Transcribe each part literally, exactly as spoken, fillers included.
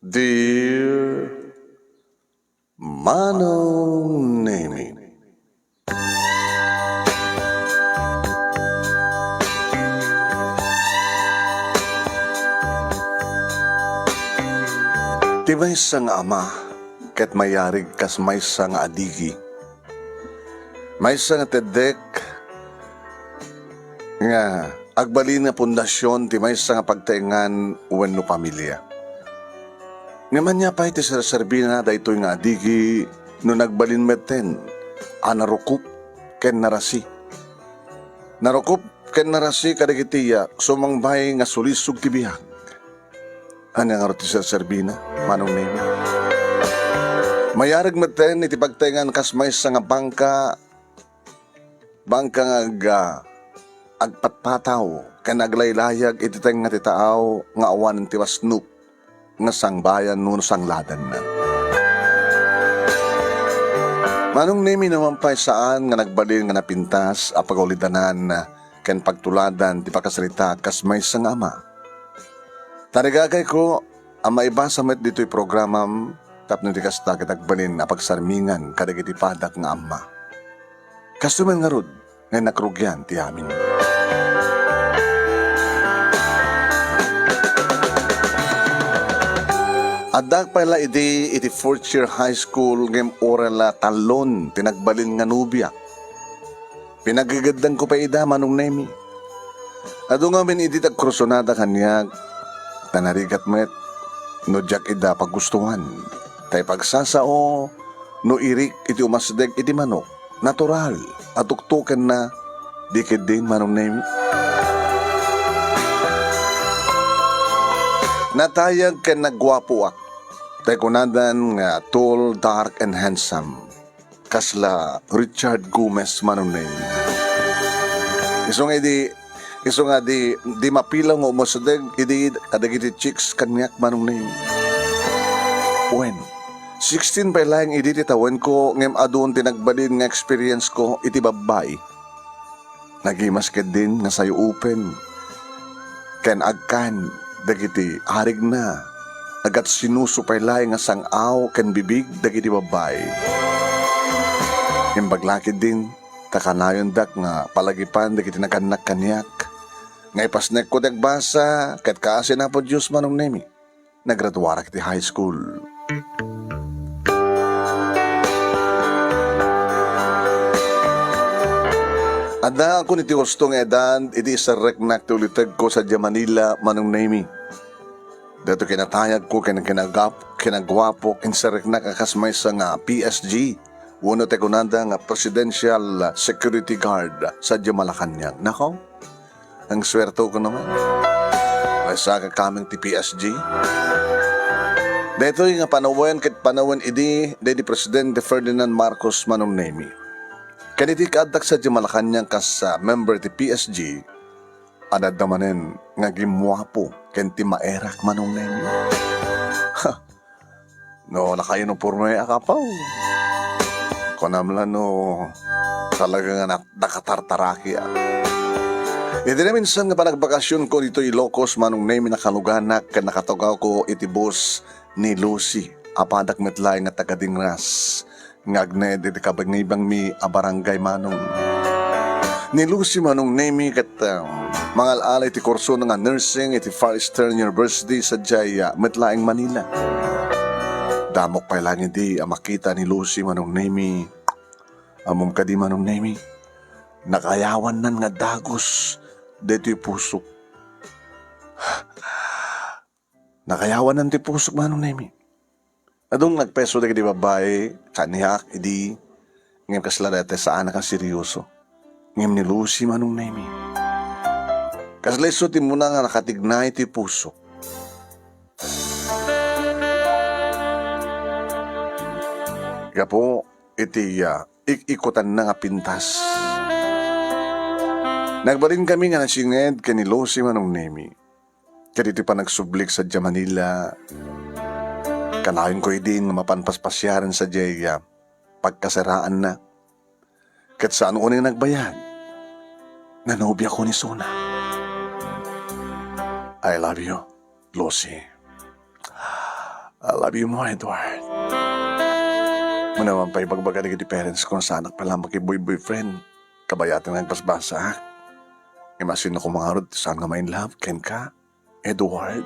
Dear Manong Nemi. Ti maysa nga ama ket mayarig kas maysa nga adigi. Maysa nga teddek nga agbalin nga pundasyon ti maysa nga pagtaengan wenno pamilia. Ngem ania pay ti serserbina daytoy nga adigi no nagbalin metten a narukop ken narasi? Narukop ken narasi kadagiti, ah, sumangbay nga sulisog ti biag. Ania ngarud ti serserbina, Manong Nemi? Mayarig metten iti pagtaengan kas maysa nga bangka, bangka nga ag-, ah, agpatpataw ken aglaylayag iti tengnga ti taaw nga awan ti wasnop nga sangbayan wenno sangladanna. Manong Nemi, no man pay saan nga nagbalin nga napintas a pagaulidanan ken pagtuladan ti pakasaritaak kas maysa nga ama. Tarigagayko a maibasa met ditoy programam tapno di kasta ket agbalin a pagsarmingan kadagiti padak nga amma. Kastoy man ngarud nga nakrugian ti amin. Addaak pay la idi iti fourth year high school ngem uray la tallon ti nagbalin nga nobiak. Pinaggegeddengko pay ida, Manong Nemi. Adu ngamin idi ti agkursunada kaniak, ta narigat met no diak ida pagustuhan. Ta ipagsasao no irik iti umasdeg iti manok, natural a tuktokenna, di ketdin, Manong Nemi? Natayag ken nagguapoak. Tay kunadan nga tall, dark, and handsome. Kasla Richard Gomez, Manong Nemi. Isu nga idi, isu nga di, di mapilaw nga umasdeg idi kadagiti chicks kaniak, Manong Nemi. Wen, sixteen pay laeng idi ti tawenko, ngem adun ti nagbalin nga experience ko iti babbai. Nagimas ketdin nga sayo open ken agkan dagiti arigna, agat sinuso pay laeng nga sang-aw ken bibig dagiti babbai. Imbag la ketdin ta kanayondak nga palagipan dagiti nagannak kaniak, nga ipasnekko ti agbasa ket kaasi ni Apo Dios, Manong Nemi, nagraduarak iti high school. Addaakon iti husto nga edad idi iserreknak ti ulitegko sadiay Manila, Manong Nemi. Daytoy kinatayagko ken kinagap-, kinaguapok, inserreknak a kas maysa nga P S G, wenno ti kunada nga Presidential Security Guard sadiay Malacañang. Nako, ang suerto ko naman. Maysa ka kameng ti P S G. Daytoy nga panawen ket panawen idi daydi Presidente Ferdinand Marcos, Manong Nemi. Ken idi kaaddak sadiay Malacañang kas, ah, member ti P S G, adda manen nga gimmuapo ken ti maerak, Manong Nemi. Ha! No naka-uniforme a kapaw. Kunam la no talaga nga nat-, nakatartaraki a. Iti naminsan nga panagbakasionko ditoy Ilocos, Manong Nemi, nakaluganak ken nakatugawko iti bus ni Lucy, a padak met laeng nga taga-Dingras, nga agnaed iti kabangibangmi a barangay, Manong. Ni Lucy, Manong Nemi, ket, um, mangal-ala iti kursona nga nursing iti Far Eastern University sadiay, ah, met laeng Manila. Damok pay laeng idi a makita ni Lucy, Manong Nemi. Ammom kadi, Manong Nemi, nakayawannan nga dagus daytoy pusok. Nakayawannan ti pusok, Manong Nemi. Adun nga agpeso dagiti babbai kaniak idi, ngem kasla dayta saanak a seryoso. Ngem ni Lucy, Manong Nemi, kasla isu ti immuna nga nakatignay ti pusok. Gapu iti, ah, ik-ikutanna nga pintas. Nagbalinkami nga nasinged ken ni Lucy, Manong Nemi. Ket iti panagsublik sadiay Manila, kanayonko idin nga mapan paspasiaren sadiay, ah, pagkasaraanna. Ket saan unay nagbayag, nanobiako ni Sona. I love you, Lucy. I love you more, Edward. Muna man pay ibagbaga dagiti parents ko, saanak pay la makibuyboyfriend. Kabayaten nga agbasbasaak. Ngem asino koma ngarud ti saan nga ma-in love kenka, Edward?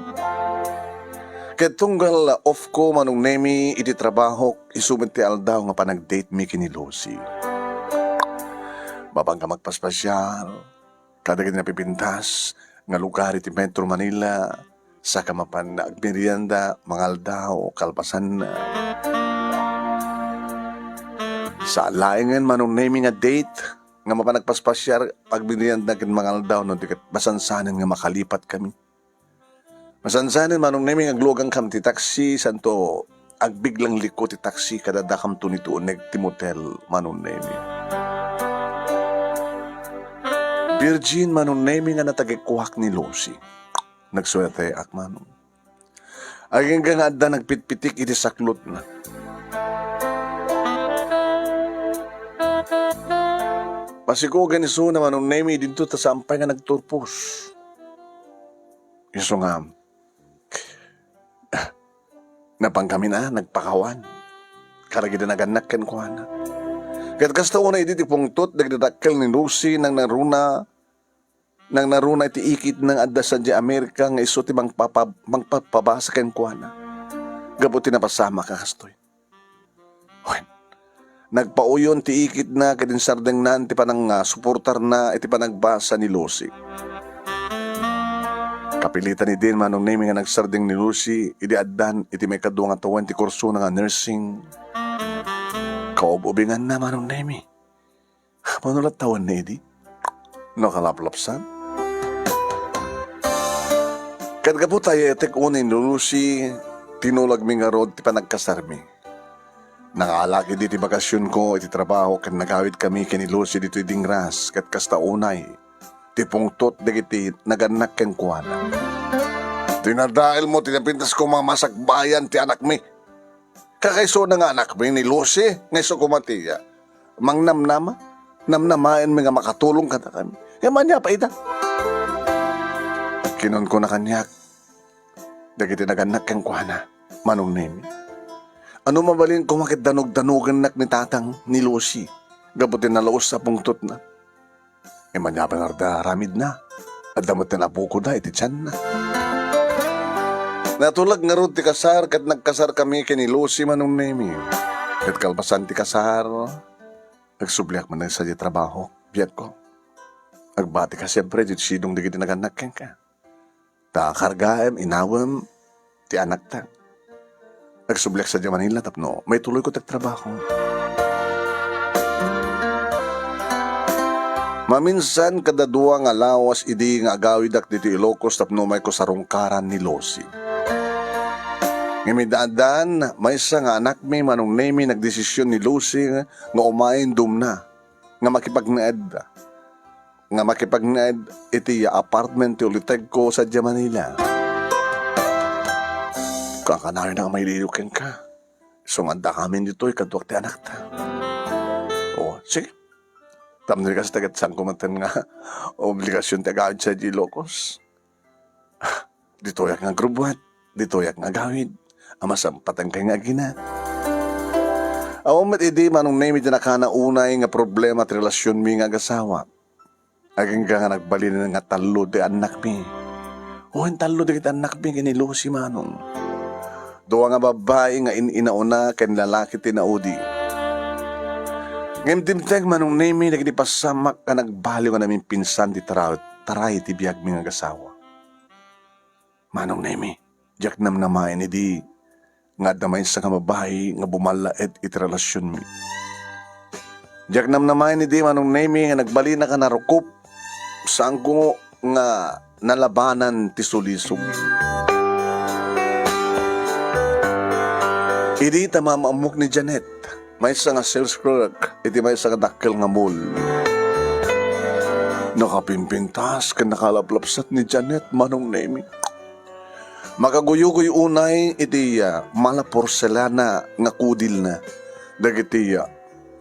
Ket tunggal off ko, Manong Nemi, iti trabahok, isu met ti aldaw nga panagdate mi ken ni Lucy. Mapangka magpaspasiar kadagiti napipintas nga lugar iti Metro Manila, saka mapan agmerienda, mangaldaw, kalpasanna. Saan laengen, Manong Nemi, nga date nga mapan agpaspasiar, agmerienda ken mangaldaw no di ket masansanen nga makalipat kami. Masansanen, Manong Nemi, nga agluagankam ti taxi, santo agbiglang liko ti taxi, kadadakamto ni tuuneg ti motel, Manong Nemi. Virgin, Manong Nemi, nga natagikuak ni Lucy. Nagsuerteak, Manong. Agingga nga adda nagpitpitik iti saklotna. Pasikugen isuna, Manong Nemi, dinto ta saan pay nga nagturpos. Isu nga, napangkamin a nagpakawan kadagiti nagannak kenkuana. Ket kasta unay idi ti pungtot dagiti dakkel ni Lucy, nangnaruna, nangnaruna iti ikitna nga adda sadiay Amerika nga isu ti mangpapa-, mangpapabasa kenkuana gapu ti napasamak a kastoy. Wen, nagpauyon ti ikitna ket insardengnan ti panangsuportarna iti panagbasa ni Lucy. Kapilitan idin, Manong Nemi, nga nagsardeng ni Lucy idi addan iti maikadua nga tawen ti kursona nga nursing. Kaub-ubinganna, Manong Nemi. Mano la tawenna idi? No kalaplapsan? Ket gapu ta ayatek unay ni Lucy, tinulagmi ngarud ti panagkasarmi. Nangalak idi ti bakasionko iti trabaho ket nagawidkami ken ni Lucy ditoy Dingras ket kasta unay ti pungtot dagiti nagannak kenkuana. Dinadaelmo ti napintasko, masakbayan ti anakmi. Kakaisuna nga anakmi ni Lucy nga isu koma ti, ah, mangnamnama. Namnamaenmi nga makatulong kadakami. Ngem ania pay ida? Kinunkuna kaniak dagiti nagannak kenkuana, Manong Nemi. Ano mabalin koma ket danogdanogennak ni tatang ni Lucy gapu ti nalaus a pungtotna. Ngem ania pay ngarud a aramidna? Adda met ti napukoda iti tianna. Natulag ngarud ti kasar ket nagkasarkami ken ni Lucy, Manong Nemi. Ket kalpasan ti kasar, agsubliak manen sadiay trabaho, biagko. Agbatika siempre ti sidong dagiti nagannak kenka. Ta kargaem, inawem ti anakta. Agsubliak sadiay Manila tapno maituloyko ti agtrabaho. Maminsan, kada dua nga lawas idi nga agawidak ditoy Ilocos tapno umayko sarungkaran ni Lucy. Ngem idi addan maysa nga anakmi, Manong Nemi, nagdesision ni Lucy nga umayen dumna nga makipagnaed, nga makipagnaed iti apartment ti ulitegko sadiay Manila. Kakanayon nga mailiyo kenka. Isu nga addakamin ditoy, kaduak ti anakta. O, sige. Tapno di kasta ket saanko metten nga obligasion ti agawid sadiay Ilocos. Ditoyak nga agrubbuat, ditoyak nga agawid, a masampatenka nga agina. Awan met idi, Manong Nemi, ti nakana unay nga problema ti relasionmi nga agasawa. Agingga nga nagbalinen nga tallo ti annakmi. Wen, tallo dagiti annakmi ken ni Lucy, Manong. Dua nga babbai nga in-inauna ken lalaki ti naudi. Ngem dimteng, Manong Nemi, dagiti pasamak a nagbaliw nga namimpinsan ti tara-, taray ti biagmi nga agasawa. Manong Nemi, diak namnamaen idi nga adda maysa nga babai nga bumallaed iti relasionmi. Diak namnamaen idi, Manong Nemi, nga nagbalinaka narukup, saanko nga nalabanan ti sulisog. Idi ta maam-ammok ni Janet, maysa nga sales clerk iti maysa nga dakkel nga mall. Nakapimpintas ken nakalaplapsat ni Janet, Manong Nemi. Makaguyugoy unay iti, ah, mala porselana nga kudilna. Dagiti, ah,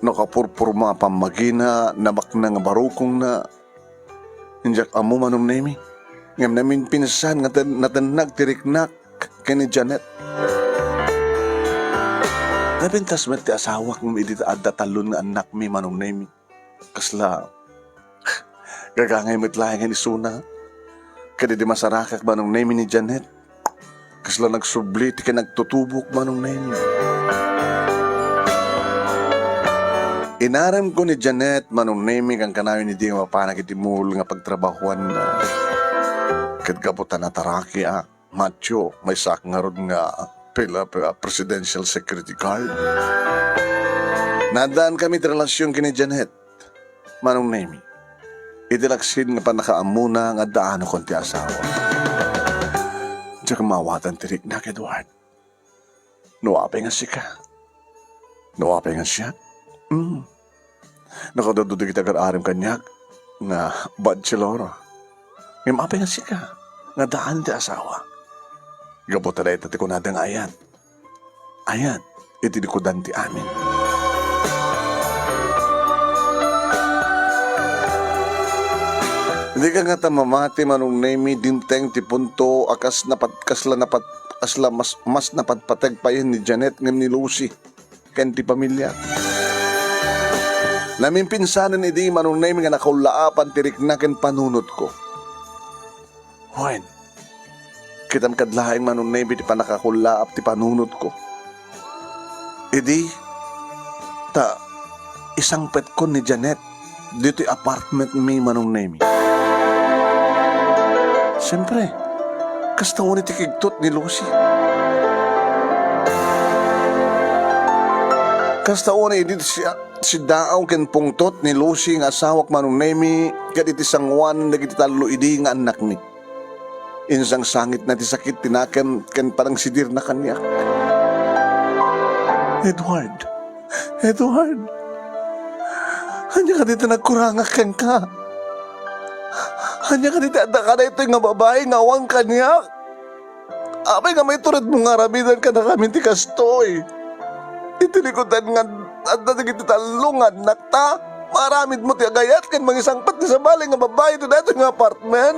nakapurporma a pammagina, namakna nga barukongna. Diak ammo, Manong Nemi. Ngem namimpinsan nga ten-, natennag ti riknak ken ni Janet. Napintas met ti asawak ngem idi ta adda tallon nga annakmi, Manong Nemi. Kasla gagangay met laengen isuna. Ket idi masarakak, Manong Nemi, ni Janet, kasla nagsubli ti kinagtutubok, Manong Nemi. Inaremko ni Janet, Manong Nemi, kankanayon idi mapanak iti mall nga pagtrabahuanna. Ket gapu ta natarakiak, Matthew, maysaak ngarud nga pila, pila presidential security guard. Naaddaankamin ti relasion ken ni Janet, Manong Nemi. Iti laksid nga pannakaammona nga addaanakon ti asawa. Diak maawatan ti riknak, Edward. No apay nga sika. No apay nga siak. Mm. Nakaduddo dagiti agar-arem kaniak nga bachelor. Ngem apay nga sika nga addaan ti asawa? Gapu ta dayta ti kunada nga ayat. Ayat iti likudan ti amin. Dika ngata mamati, Manong Nemi, dimteng ti punto a kas napat-, kasla napat-, kasla mas, mas napatpateg payen ni Janet ngem ni Lucy ken ti pamilya. Naminpinsanen idi, Manong Nemi, nga nakaulaapan ti rikna ken panunotko. Wen, kitam kad laeng, Manong Nemi, ti pannakakullaap ti panunotko. Idi ta isangpetkon ni Janet ditoy apartment mi, Manong Nemi. Siyempre, kasta unay ti kigtot ni Lucy. Kasta unay idi siya, siddaaw ken pungtot ni Lucy nga asawak, Manong Nemi, ket iti sangoan dagiti tallo idi nga annakmi. Insangsangitna ti sakit ti nakem ken panangsidirna kaniak. Edward, Edward, ania kadi ti nagkurangak kenka? Ania kadi ti adda kadaytoy nga babai nga awan kaniak? Apay nga maituredmo nga aramidan kadakami ti kastoy? Iti likudan nga adda dagiti tallo nga annakta, maaramidmo ti agayat ken mangisangpet ti sabali nga babai iti daytoy nga apartment?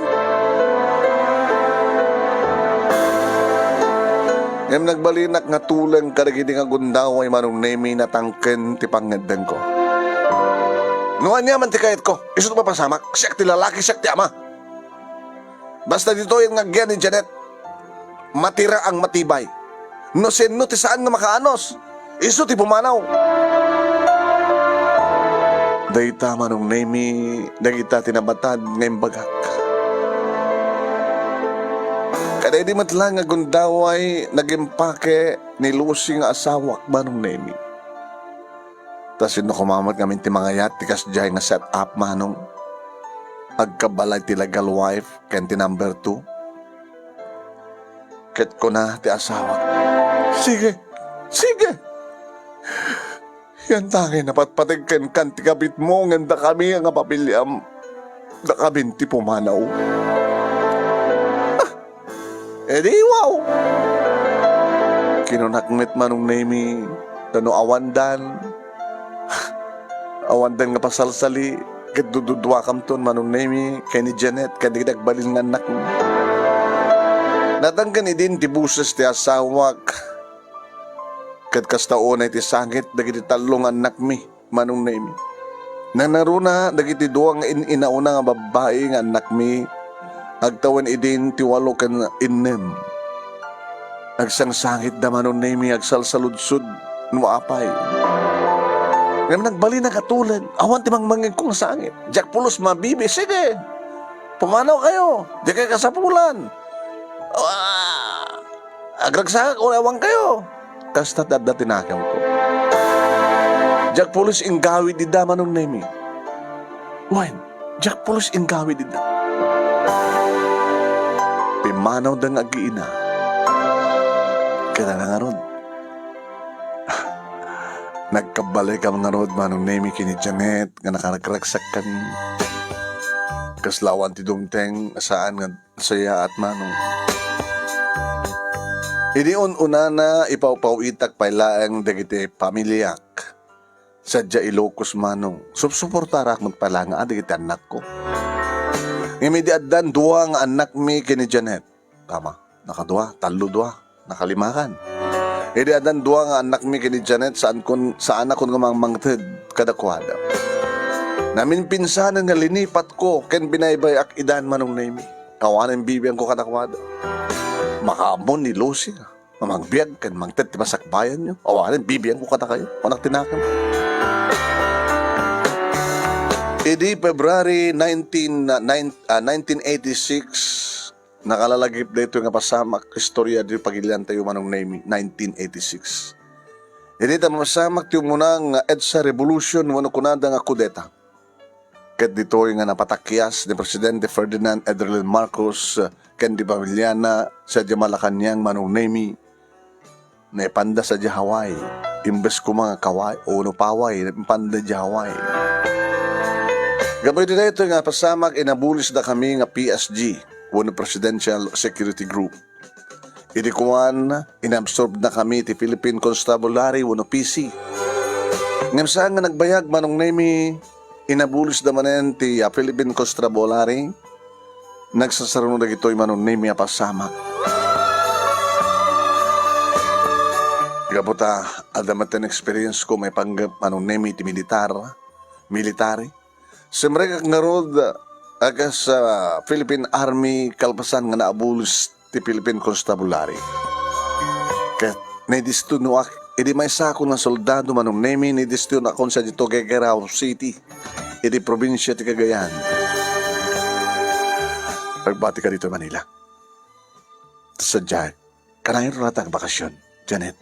Ngem nagbalinak nga tuleng kadagidi nga gundaway, Manong Nemi, natangken ti pangngeddengko. No ania man ti kayatko, isu ti mapasamak. Siak ti lalaki, siak ti ama. Basta ditoy nga agyan ni Janet, matiraang matibay. No sinno ti saan nga makaanus, isu ti pumanaw. Dayta, Manong Nemi, dagita ti nabatad nga imbagak. Kadaydi met laeng nga gundaway, nagimpake ni Lucy nga asawak, Manong Nemi. Ta sinno koma met ngamin ti mangayat ti kasdiay nga set up, Manong? Agkabalay ti legal wife ken ti number two. Ket kuna ti asawak, "Sige, sige! Yantangay napatpateg kenkan ti kabitmo ngem dakami nga pamiliam, dakamin ti pumanaw." Ah! Edi, wow! Kinunak met, Manong Nemi, ta no awandan, awandan nga pasalsali, ket dududuakamton, Manong Nemi, ken ni Janet, ken dagiti agbalin nga annakmi. Natangken idin ti boses ti asawak, ket kasta unay ti sangit dagiti tallo nga annakmi. Manong Nemi. Nanaruna dagiti dua nga in-inauna nga babbai nga annakmi, agtawen idin ti walo ken innem. Agsangsangitda, Manong Nemi, agsalsaludsod no apay. Ngem nagbalinak a tuleng, awan ti mangmangngegko nga sangit. Diak pulos mabibi, sige! Pumanawkayo, dikay kasapulan. Ah! Agragsakak, awankayo. Kasta ti adda ti nakemko. Diak pulos inggawid ida, Manong Nemi. Wen, diak pulos inggawid ida. Pimmanawda nga agiina. Ket ania ngarud? Nagkabalay kami ngarud, Manong Nemi, ken ni Janet, nga nakaragragsakkami. Kasla awan ti dumteng, saan nga sayaat, Manong. Idi un-unana, ipawpaw-itak pay laeng dagiti pamiliak. Sadiay Ilocos, Manong. Supsuportarak met pay laeng dagiti annakko. Ngem idi addan dua nga annakmi ken ni Janet. Tama, nakadua, tallo dua, nakalimakan. Idi addan dua nga annakmi ken ni Janet, saankon, saanakon nga mangmangted kadakuada. Naminpinsanen nga linipatko ken binaybay-ak idan, Manong Nemi. Awanen bibiangko kadakuada. Makaammo ni Lucy nga mangbiag ken mangted ti masakbayanyo. Awanen bibiangko kadakayo. Kunak ti nakemko. Idi February nineteen, ah, nine, ah, nineteen eighty-six, nakalalagip daytoy nga pasamak, istorya di pagiliantayo, Manong Nemi, nineteen eighty-six. Idi ta mapasamak ti umuna nga EDSA Revolution wenno kunada nga kudeta. Ket ditoy nga napatakyas ni Presidente Ferdinand Edrilyn Marcos, eh, ken di pamiliana sadiay Malacañang, Manong Nemi, naipanda sadiay Hawaii. Imbes koma nga kaway wenno paway, naipanda idiay Hawaii. Gapu iti daytoy nga pasamak, inabulisdakami nga P S G wenno Presidential Security Group. Idi kuan, inabsorbnakami ti Philippine Constabulary wenno P C. Ngem saan nga nagbayag, Manong Nemi, inabulisda manen ti, ah, Philippine Constabulary, nagsasaruno dagitoy, Manong Nemi, a pasamak. Gapu ta, adda met ti experience ko maipanggep, Manong Nemi, ti militar, military. Simrekak ngarud a kas, ah, Philippine Army kalpasan nga naabulis ti Philippine Constabulary. Ket naidestinoak idi maysakon nga soldado, Manong Nemi, naidestinoakon sadiay Tuguegarao City, iti probinsia ti Cagayan. Agbatika ditoy Manila. Sadiay, kanayon latta nga bakasyon, Janet?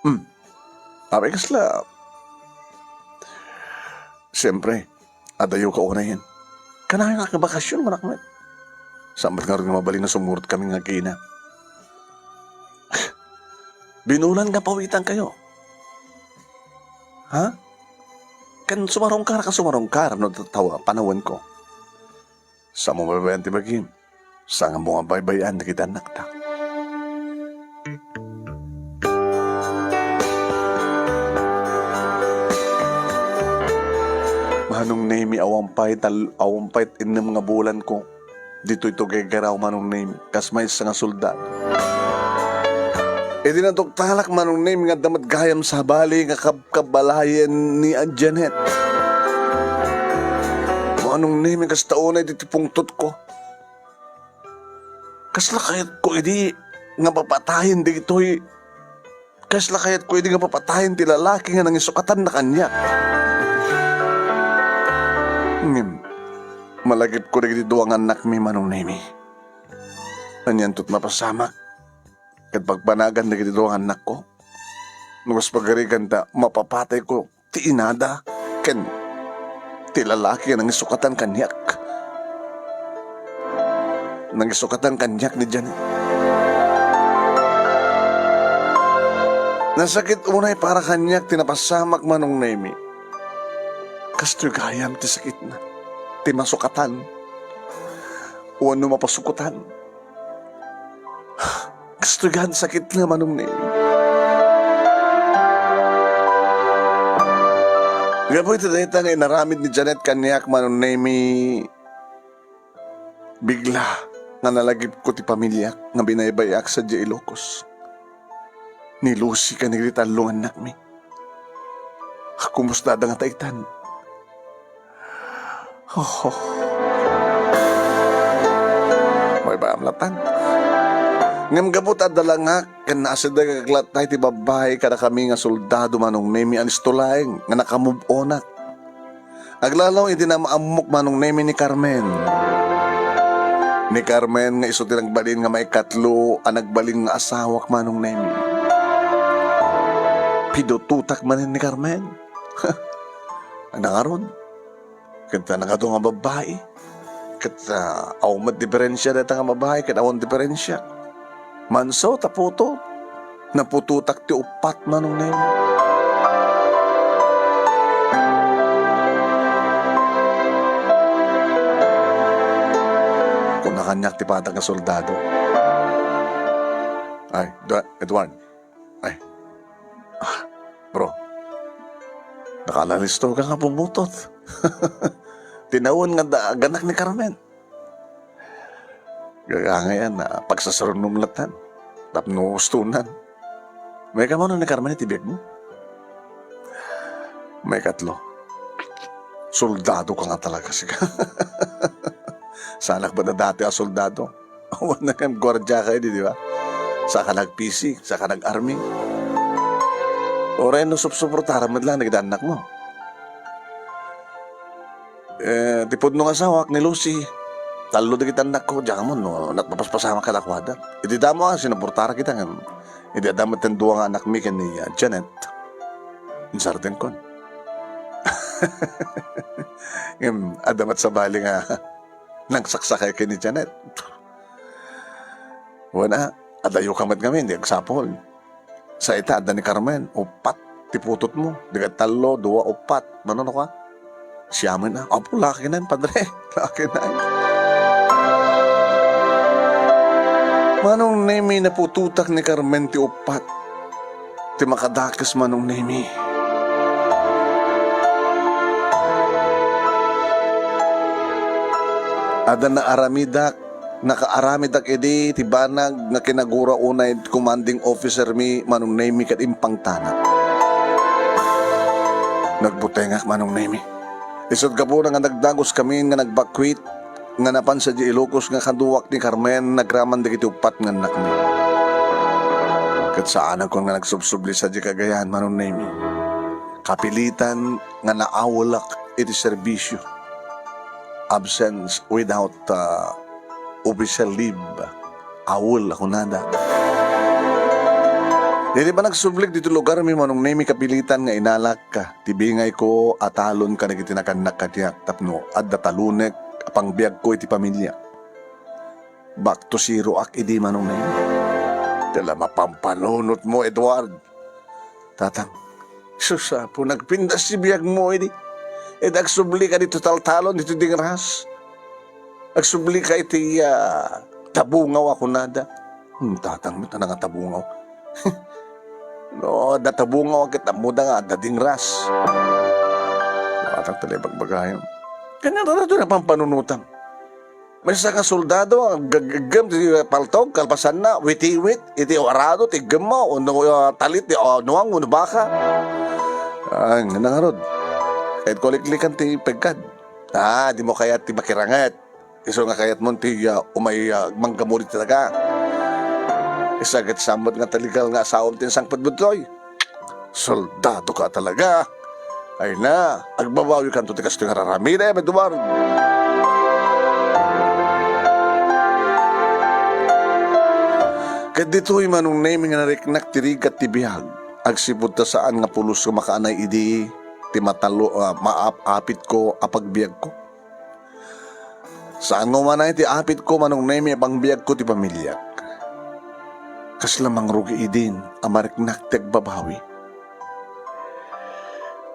Hmm. Apay kasla? Siyempre, adayo ka unayen. Kanayon nga bakasyon, kunak met. Saan met ngarud nga mabalin nga sumurotkami nga agina? Binulan nga pawitankayo. Ha? Ken sumarungkar ka, sumarungkar no tawa panawenko. Saanmo baybay-an ti bagim. Saanmo nga baybay-an dagiti annakta. Manong Nemi, awan pay tal-, awan pay innem nga bulanko ditoy Tuguegarao, Manong Nemi, kas maysa nga soldado. Idi natuktalak, Manong Nemi, nga adda met gayam sabali nga kab-, kabalayen ni Janet. Manong Nemi, kasta unay ditoy pungtotko. Kasla kayatko idi nga papatayen dagitoy, kasla kayatko idi nga papatayen ti lalaki nga nangisukatan na kaniak. Ngem, malagipko dagiti dua nga annakmi, Manong Nemi. Anianto ti mapasamak ket pagbanagan dagiti dua nga annakko? No kas pagarigan ta, mapapatayko ti inada ken ti lalaki nga nangisukatan kaniak. Nangisukatan kaniak ni Janet. Nasakit unay para kaniak ti napasamak, Manong Nemi. Kastoy gayam ti sakitna, ti masukatan wenno mapasukotan. Kastoy gayam sakitna, Manong Nemi. Gapu iti dayta nga inaramid ni Janet kaniak, Manong Nemi, bigla nga nalagipko ti pamiliak nga binaybay-ak sadiay Ilocos. Ni Lucy ken dagiti tallo nga annakmi. Kumusta da ngata itan? Oh. Baybay-am latta. Ngem gapu ta adda langak ken naasidegak latta iti babbai kadakami nga soldado, Manong Nemi, a nisto laeng nga nakamove-onak. Aglalo idi naam-ammok, Manong Nemi, ni Carmen. Ni Carmen nga isu ti nagbalin nga maikatlo a nagbalin nga asawak, Manong Nemi. Pidutotak manen ni Carmen. Nangarud. Ket ta nagadu nga babbai. Ket, ah, awan met diferensia dayta nga babbai ket awan diferensia. Manso ta putot. Naputotak ti uppat, Manong Nemi. Kuna kaniak ti patag nga soldado. Ay, Edwa-, Edward. Ay. Ah, bro. Nakalalisto ka nga pumutot. Tinawen nga da-, ganak ni Carmen. Gagangayan a pagsasarunom latta. Tapno ustonan. Maikamanon ni Carmen iti biagmo? Maikatlo, soldadoka nga talaga, sika. Saanak met a dati a soldado. Awan na kan guardia ka idi, di ba? Saka nag-P C, saka nag-army. Uray no supsuportaram met lang dagiti annakmo. Eh, ti pudno nga asawak ni Lucy, tallo dagiti annakko, diak ammo no, nat-, mapaspasamak kadakuada. Iti damo a sinuportarak ita ngem, iti adda met ti dua nga annakmi ken ni, ah, Janet, insardenkon. Ngem, adda met sabali nga nangsaksakay ken ni Janet. Wen a, adayoka met ngamin, di agsapul. Sa ita, adda ni Carmen, uppat ti putotmo. Di ket tallo, dua, uppat. Mano no ka? Siamen a. Apo, laki na, padre. Laki na. Manong Nemi, naputotak ni Carmen ti uppat. Ti makadakes, Manong Nemi. Adda naaramidak, nakaaramidak idi ti banag nga kinagura unay ti commanding officer mi, Manong Nemi, ket impangtanak. Nagbutengak, Manong Nemi. Isut' gapuna nga nagdagus kami nga nagbakwit, nga napan sadiay Ilocos nga kaduak ni Carmen nagraman dagiti uppat nga annakmi. Ket saanakon nga nagsubsubli sadiay Cagayan, Manong Nemi. Kapilitan nga naawelak iti serbisio. Absence without, uh, official leave. Awel a kunada. Iti panagsublik ditoy lugarmi, Manong Nemi, kapilitan nga inalak ti bingayko a talon kadagiti nagannak kaniak tapno adda talonek a pangbiagko iti pamiliak. Back to zero-ak idi, Manong Nemi. Dala mapampanunotmo, Edward. Tatang, sus, Apo, nagpintas ti biagmo idi. Iti agsublika ditoy taltalon, ditoy dingras. Agsublika iti, ah, tabungaw a kunada. Hmm, tatang, met a nangatabungaw. No, adda tabungaw, ket ammoda nga adda dingras. Tatang, talaga bagbagayo. Kanya na ito na pampanunutam. Maysa nga soldado, ag-, ag-, aggem ti paltog, kalpasanna, witiwit, iti arado, ti aggem mo, wenno, ah, talit, ti, ah, nuang, wenno baka. Ay, nga nangarod. Ket kuliklikan ti pegkad. Ah, dimo kayat ti makiranget. Isu nga kayatmon ti, ah, umay, ah, manggammo iti daga. Isa ket samot nga ta legal nga asawam ti insangpet ditoy. Soldadoka talaga. Ay na, agbabawikanto ti kastoy nga raramidem, Edward. Ket ditoy, Manong Nemi, nga nariknak ti rigat ti biag. Agsipud ta saan nga pulos nga makaanay idi ti matalo-, ah, maap-apitko a pagbiagko. Saan nga umanay ti apitko, Manong Nemi, a pangbiagko ti pamiliak. Kasla mangrugi idin a mariknak ti agbabawi.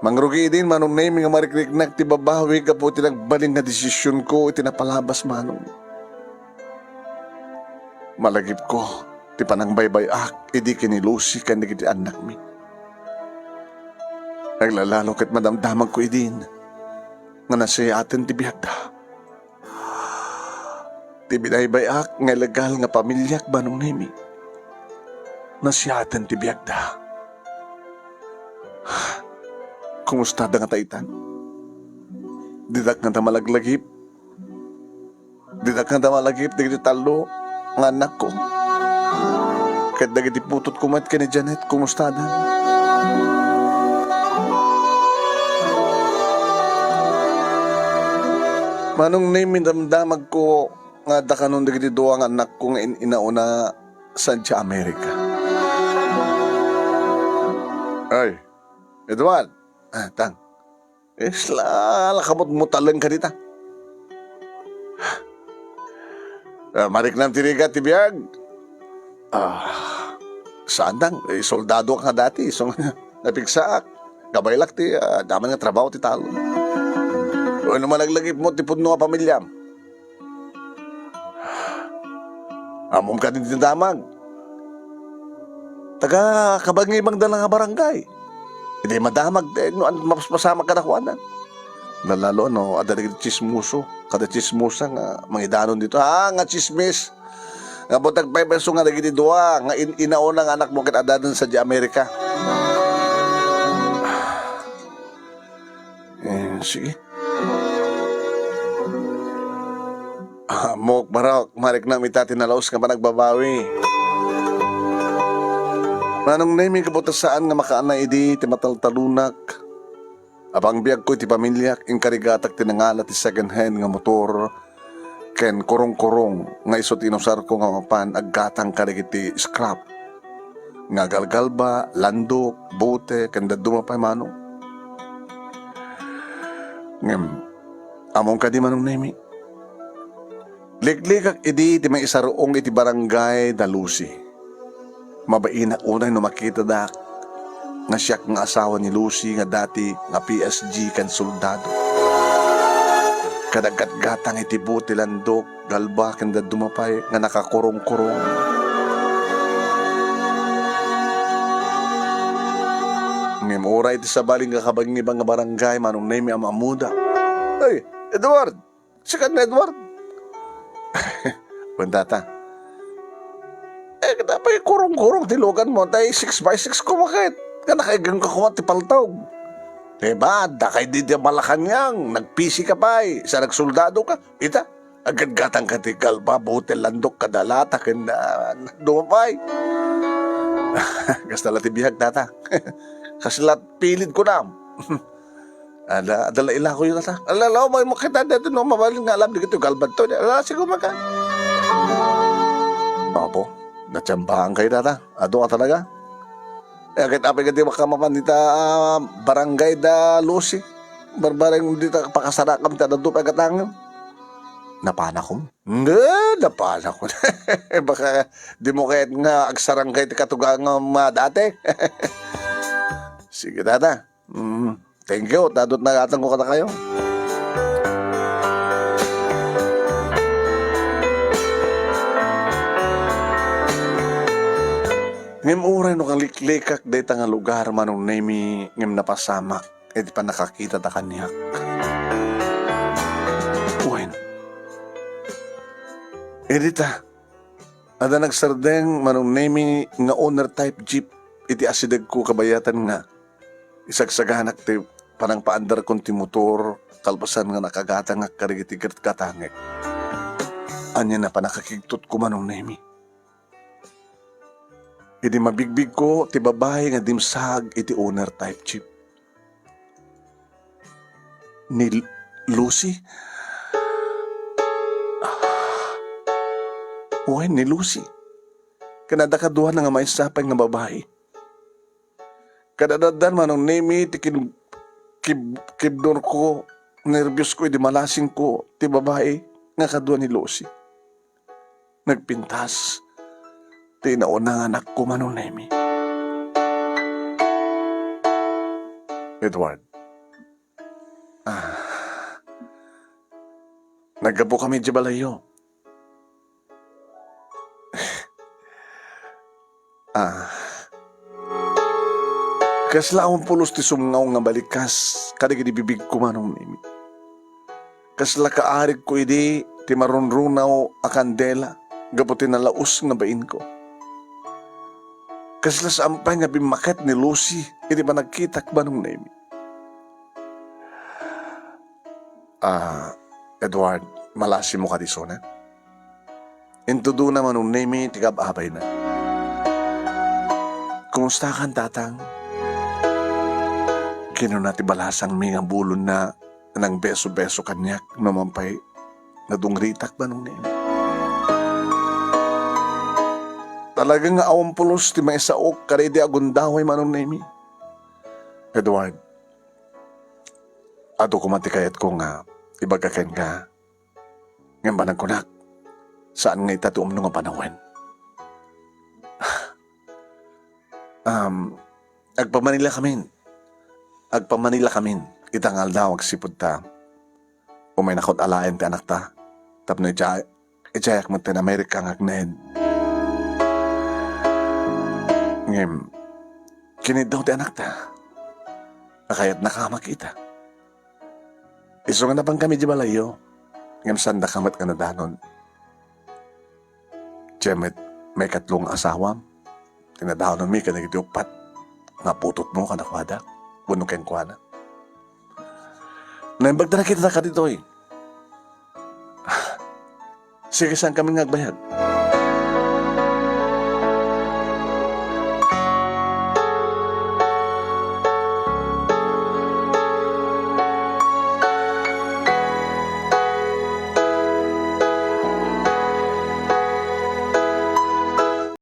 Mangrugi idin, Manong Nemi, nga marikriknak ti babawi gapu iti nagbalin nga desisionko iti napalabas, Manong. Malagipko ti panangbaybay-ak idi ken ni Lucy ken dagiti annakmi. Naglalalo ket madamdamagko idin nga nasiaten ti biagda. Ti binaybay-ak nga illegal nga pamiliak, Manong Nemi. Nasiaten ti biagda. Kumustada ngata itan? Didak ngata malaglagip? Didak ngata malagip dagiti tallo nga annakko? Ket dagiti putotko met ken ni Janet, kumustada? Manong Nemi, damdamagko nga adda kanon dagiti dua nga annakko nga in-inauna sadiay Amerika. Ay, Edward. Ah, tang. Isla, la kamutmutalen ka dita. Ah, mariknam ti rigat ti biag. Ah, saan dang, eh, soldado ka dati, so, napigsaak. Kabaylak ti, ah, daman nga trabaho ti talo. Wenno malaglagipmo ti pudno a pamiliam? Ammom kadi ti damag? Taga kabangibangda la nga barangay. Idi madamag, eh, no, an-, mapaspasamak kadakuada. Lalalo, no, adda dagiti tsismoso, kada tsismosa nga mangidanon dito. Ah, nga tsismis. Nga butag pay isu nga dagiti dua nga in-, inauna nga anakmo ket addaden sadiay Amerika. Eh, sige. Ammok, Marok, mariknam ita ti nalaus nga panagbabawi. Manong Nemi, gapu ta saan nga makaanay idi ti mataltalonak. Apang biagko iti pamiliak, inkarigatak ti nangala ti second hand nga motor ken kurong-kurong nga isu ti inusarko nga mapan aggatang kadagiti scrap nga galgalba, landok, bote, ken dadduma pay, Manong. Ngem, ammom kadi, Manong Nemi? Liklikak idi ti maisaruong iti barangay da Lucy. Mabainak unay no makitadak nga siak nga asawa ni Lucy nga dati nga P S G ken soldado. Kadaggatgatang iti bote, landok, galba, ken dadduma pay nga nakakurong-kurong. Ngem uray iti sabali nga kabangiban nga barangay, Manong Nemi, am-ammoda. Ay, Edward! Sika ni Edward? Kuan, Tata. Eh, ket apay kurong-kurong ti luganmo, tay six by six koma ket. Nga nakaigangka koma ti paltog. Diba, adda kay di, di Malacañang, nagpisi ka pay, sa nagsoldado ka. Ita, aggatgatang ka ti galba, bote, landok, kadalata, ken, ah, dumapay. Kasta la ti biag, Tata. Kasla pilid ko na. Ada, adda la ilakoyo, Tata. Ala, ala, may makita dito, no, mabalin nga alam, di kito galbad to. Ala, siguro maka. Apo, natsambaan kayo, Tata. Adu ka talaga. Eh, ket apay ka di makamapan dita, ah, barangay da Lucy. Barbareng dita pakasarakam ta dadto pay gatangem. Napanakom? Nga, napanakom. Baka di mo kayat nga agsarangkay ti katugangam, ah, dati. Sige, Tata. Mm, thank you. Dadot na gatang ko kadakayo. Ngem uray no kaliklikak dayta nga lugar, Manong Nemi, ngem napasamak iti pannakakitata kaniak. Wen, idi ta, adda nagsardeng, Manong Nemi, nga owner type jeep iti asidegko kabayatan nga isagsaganak ti panangpaandarkon ti motor kalpasan nga nakagatangak kadagiti gatgatangek. Ania a pannakakigtotko, Manong Nemi? Idi mabigbigko ti babai nga dimsaag iti owner type jeep. Ni L-, Lucy? Wen, ni Lucy. Ken adda kaduana nga maysa pay nga babai. Kadadaddan, Manong Nemi, ti kin-, kib-, kibnorko, nerbios ko idi malasing ko ti babai nga kadua ni Lucy. Nagpintas ti nauna nga anakko, Manong Nemi. Edward. Ah. Naggapu kami di balayyo. Ah. Kasla awan pulos ti sumngaw nga balikas kadagiti bibigko, Manong Nemi. Kasla kaarigko idi ti marunrunaw a kandela gapu ti nalaus nga bainko. Kasla saan pay nga bimmaket ni Lucy iti panagkitak, Manong Nemi. Ah, Edward, malasimo kadi isuna? Intudona, Manong Nemi, ti kab-abayna. Kumustakan, Tatang? Kinuna ti balasangmi nga bulonna a nangbeso-beso kaniak no man pay nadungritak, Manong Nemi. Talaga nga awan pulos ti maisaok kadaydi a gundaway, Manong Nemi. Edward, adu koma ti kayatko nga ibaga kenka. Ngem banagkunak, saan nga ita ti umno nga panawen. Um, agpamanila kamin. Agpamanila kamin ita nga aldaw agsipud ta umaynakon alaen ti anakta tapno idiay, idiayak met ti Amerika nga agnaed. Ngem, kiniddaw ti anakta. Akayatnaka a makita. Isu nga napankami di balayyo, ngem saandaka met nga nadanon. Diay met maikatlo nga asawam, tinadawnanmi kadagiti uppat nga putotmo kadakuada wenno kenkuana. Naimbag da kaditoy. Sige, saan kami nga agbayag?